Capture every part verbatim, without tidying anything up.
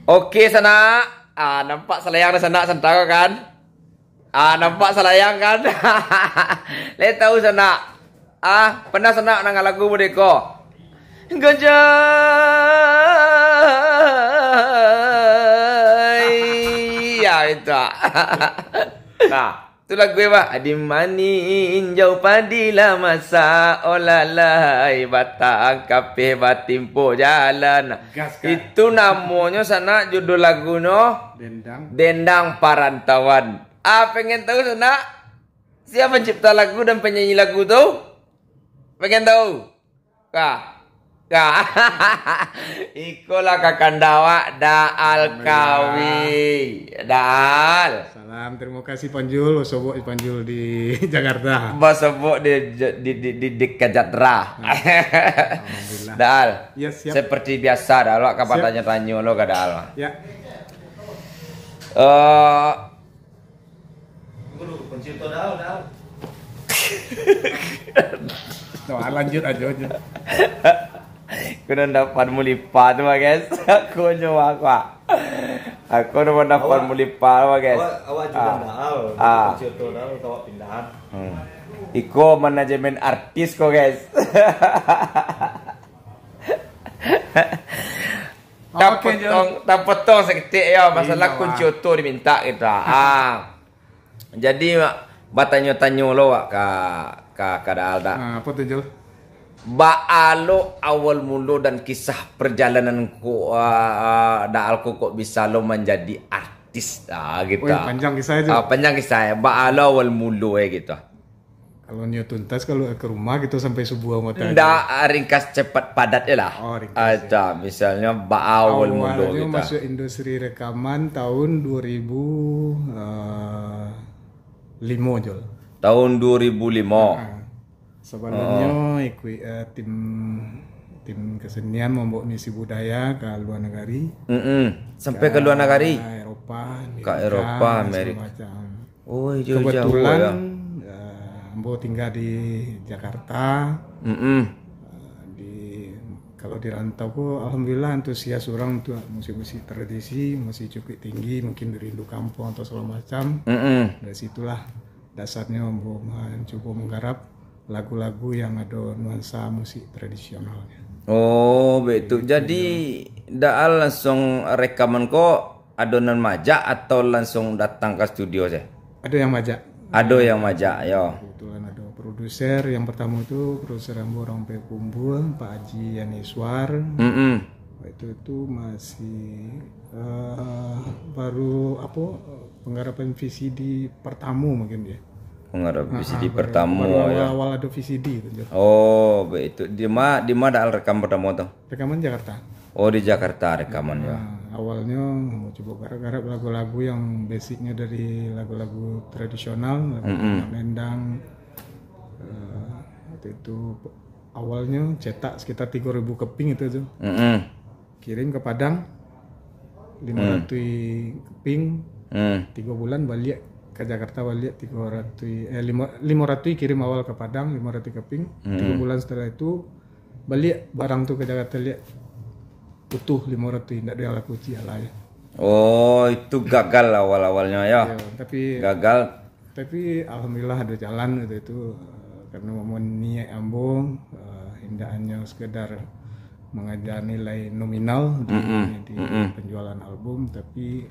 Oke, sanak. Ah, nampak salayang di sanak santaro kan? Ah, nampak salayang kan? Lai tahu sanak. Ah, pernah sanak nangah lagu mode ko? Gajah. Ya, itu. Nah, tu lagu, bah. Adi maninjau padi lah masak, olah lai batang kapeh batimpo jalan. Gaskan. Itu namonyo sanak, judul lagunyo Dendang. Dendang Parantauan. Ah, pengen tahu sanak? Siapa pencipta lagu dan penyanyi lagu tu? Pengen tahu? Ka. Ka. Ikolah kakanda awak, Daal Kawi. Daal. Salam, terima kasih Panjul. Basobok Panjul di Jakarta. Basobok di, di, di, di, di Kajatra. Alhamdulillah. Daal. Ya, siap. Seperti biasa, Daal, awak ka batanyo-tanyo lo ka Daal. Ya. Eh, Nah, lanjut aja, aja. Aku dah dapat mulipa tu, guys. Aku nyo aku. Aku dah dapat mulipa, guys. Awak, awak juga Daal. Ah. Kunci oto Daal, awak pindahan. Hmm. Iko manajemen artis ko, guys. Oke, tapotong, tapotong saketek yo, masalah kunci oto diminta gitu. Ah. Jadi, batanyo-tanyo lo, wak, ka, ka, ka Daal, dak? Ah, apa tu, Jul? Baa lo awal mulo dan kisah perjalanan ko, ah, ah, Daal ko kok bisa lo manjadi artis, ah, gitu. Oh, panjang kisah itu. Ah, panjang kisah, ya. Baa lo awal mulo, eh, gitu. Kalau nyo tuntas, kalau ke rumah gitu sampai subuh anggota. Ndak, ringkas, cepat, padat je lah. Oh, ringkas, ya. Ada, misalnya, baa awal mulo gitu. Awalnyo masuk industri rekaman tahun dua ribu limo, Jul. Tahun dua ribu limo. Ah. Sabalumnyo ikuik, eh, tim, tim kesenian mambawa misi budaya ka luar negeri. Mm-mm. Sampai ka luar negeri? Ka Eropa, Amerika, segala macam. Oh, jauh-jauh. Kebetulan, eh, ambo tinggal di Jakarta. Mm-mm. Eh, di, kalau di rantau ko, alhamdulillah, antusias urang untuak musik-musik tradisi masih cukuik tinggi, mungkin rindu kampuang atau segala macam. Mm-mm. Dari situlah dasarnyo ambo mancubo manggarap lagu-lagu yang ado nuansa musik tradisionalnyo. Oh, baitu. Jadi, Daal langsung rekaman ko, ado nan maajak atau langsung datang ka studio sajo? Ado yang maajak. Ado yang maajak, yo. Kebetulan ado produser, yang pertamo tu produser ambo urang Payakumbuah, Pak Haji Yaniswar. Mm-mm. Waktu itu masih, eh, baru, apo, penggarapan V C D pertamo mungkin dia. Penggarapan V C D pertamo, baru awal-awal ado V C D tu, Jo. Oh, baitu. Di ma, di ma Daal rekam pertamo tu? Rekaman Jakarta. Oh, di Jakarta rekaman, yo. Nah, awalnyo cubo garap-garap lagu-lagu yang basicnyo dari lagu-lagu tradisional, lagu Mak Nendang. Eh, waktu itu awalnyo cetak sekitar tigo ribu keping itu tu. Mm-mm. Kirim ke Padang, limo ratuih keping. Hmm. Tigo bulan baliak ka Jakarta, baliak tigo ratuih, eh, limo, limo ratuih kirim awal ke Padang, limo ratuih keping. Hmm. Tigo bulan setelah itu, baliak barang tu ka Jakarta, liak utuh limo ratuih, ndak ado yang laku ciek lah, yo. Oh, itu gagal awal-awalnyo, yo. Yo, tapi gagal. Tapi alhamdulillah ado jalan gitu itu, eh, karena memang niat ambo, eh, indak hanya sekedar mengejar nilai nominal di, Mm-mm. di Mm-mm. penjualan album, tapi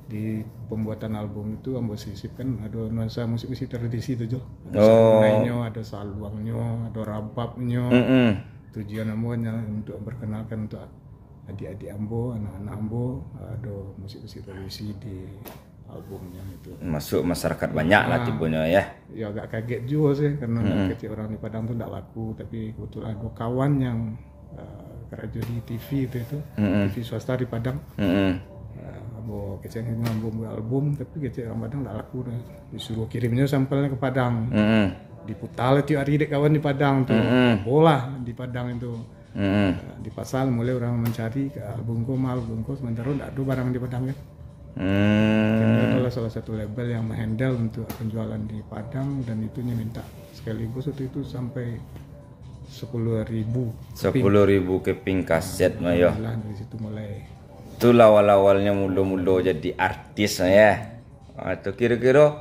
di pembuatan album itu ambo sisipkan ado nuansa musik-musik tradisi tu, Jo. Ado Oh. sarunainyo, ado saluangnyo, ado rababnyo. Mm-mm. Tujuan ambo hanyo untuk memperkenalkan untuk adik-adik ambo, anak-anak ambo, ado musik-musik tradisi di albumnyo itu. Masuk masyarakat banyak lah Ah. tibonyo, yo. Yo, agak kaget juo sih, karena Mm-mm. kecek urang di Padang tu ndak laku, tapi kebetulan ado kawan yang, eh, karajo di T V itu, itu, Mm-mm. T V swasta di Padang. Mm-mm. Eh, ambo kecek ngambo album, tapi kecek urang Padang ndak laku doh. Disuruh kirimnyo sampelnyo ke Padang. Mm-mm. Diputar lah tiap hari dek kawan di Padang tu. Mm-mm. Bolah di Padang itu. Mm-mm. Eh, di pasar mulai urang mancari ka album ko, ma album ko, sementara ndak ado barang di Padang kan. Hmm. Kami adalah salah satu label yang menghandle untuk penjualan di Padang, dan itu nyo minta sekaligus waktu itu sampai sepuluh ribu keping. Sepuluh ribu keping kaset mah, yo. Alhamdulillah, dari situ mulai Itulah awal-awalnyo mulo-mulo jadi artis, ya. Ah, tu kiro-kiro,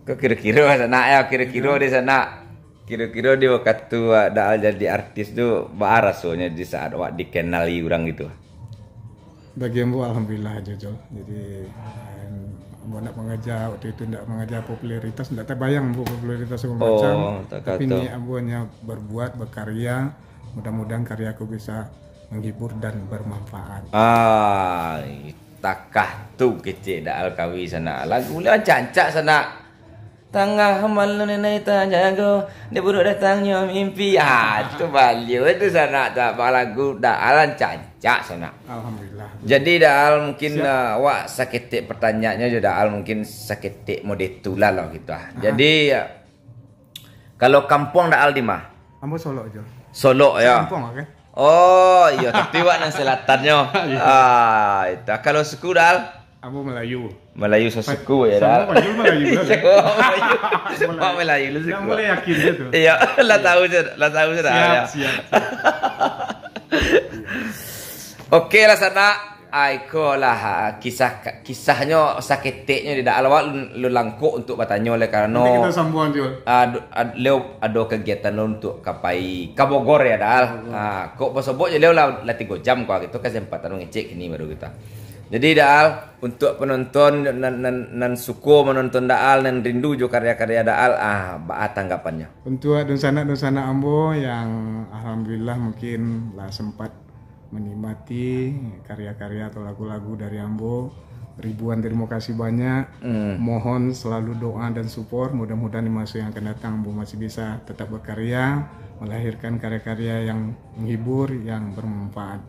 kok kiro-kiro sanak, ya, kiro-kiro di sanak. Kiro-kiro di wakatu awak Daal jadi artis tu, baa rasonyo di saat awak dikenali urang gitu? Bagi ambo, alhamdulillah ajo, Jol. Jadi, em, ambo ndak mangaja, wakatu itu ndak mangaja popularitas, ndak tabayang ambo popularitas sagalo macam. Oh, tak. Tapi kato. Niat ambo hanyo berbuat, berkarya. Mudah-mudahan karya ko bisa menghibur dan bermanfaat. Ai, takah tu kecek Daal kawi sanak. Lagu lah rancak-rancak sanak. Tangah malam nan tajago, dek buruak datangnyo mimpi. Ah, tu baliau tu sanak, tak balagu Daal rancak-rancak sanak. Alhamdulillah. Jadi Daal mungkin, siap. Ah, awak saketek pertanyaannyo jo Daal mungkin saketek mode tu lah, lah gitu ah. Aha. Jadi, ah, kalau kampuang Daal di ma? Ambo Solok, Jol. Solok, ya? Kampuang, oke. Oh, iyo, tapi awak nan selatannyo. Iyo. Ah, itu. Kalau suku Daal? Ambo Melayu. Melayu sasuku, ya, Daal? Samo Jol Melayu lah, kan? Samo Melayu. Samo Melayu. Wak Melayu lah suku. Yang boleh yakin je tu. Iyo, lah tahu je, lah tahu je, Daal, ya. Siap, siap, siap. Oke lah, sanak. Ai, ko lah, ah, kisah, kisahnyo saketeknyo di Daal, awak lu langkok untuk batanyo lai karano. Nanti kita sambung, Jol. Ah, du-, ad-, Leo ado kegiatan lo untuk ka pai ka Bogor, ya, Daal. Bogor. Ah, kok basobok je Leo lah, lah tigo jam ko, gitu, kesempatan mangecek kini baru kita. Jadi, Daal, untuk penonton nan, nan, nan suko menonton Daal, nan rindu jo karya-karya Daal, ah, baa tanggapannyo? Untuk dunsanak-dunsanak ambo yang alhamdulillah mungkin lah sempat menikmati karya-karya atau lagu-lagu dari ambo. Ribuan terima kasih banyak. Hmm. Mohon selalu doa dan support. Mudah-mudahan di masa yang akan datang ambo masih bisa tetap berkarya, melahirkan karya-karya yang menghibur, yang bermanfaat.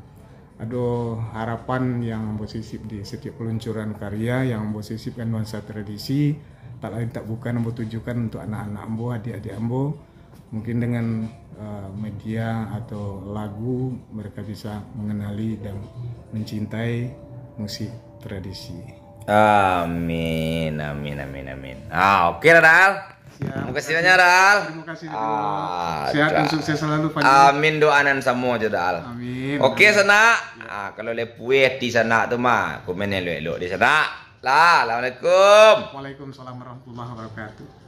Ado harapan yang ambo sisip di setiap peluncuran karya, yang ambo sisipkan nuansa tradisi, tak lain tak bukan ambo tujukan untuk anak-anak ambo, adik-adik ambo. Mungkin dengan, eh, media atau lagu, mereka bisa mengenali dan mencintai musik tradisi. Amin, amin, amin, amin. Ah, oke lah, Daal. Siap. Terima kasih banyak, Daal. Terima kasih, Jol. Ah, sehat dan sukses selalu, Fani. Amin, doa nan samo jo, Daal. Amin. Oke, amin. Sanak. Ya. Ah, kalau lah pueh ati sanak tu mah, komen elok-elok di sanak. Lah, assalamualaikum. Waalaikumsalam warahmatullahi wabarakatuh.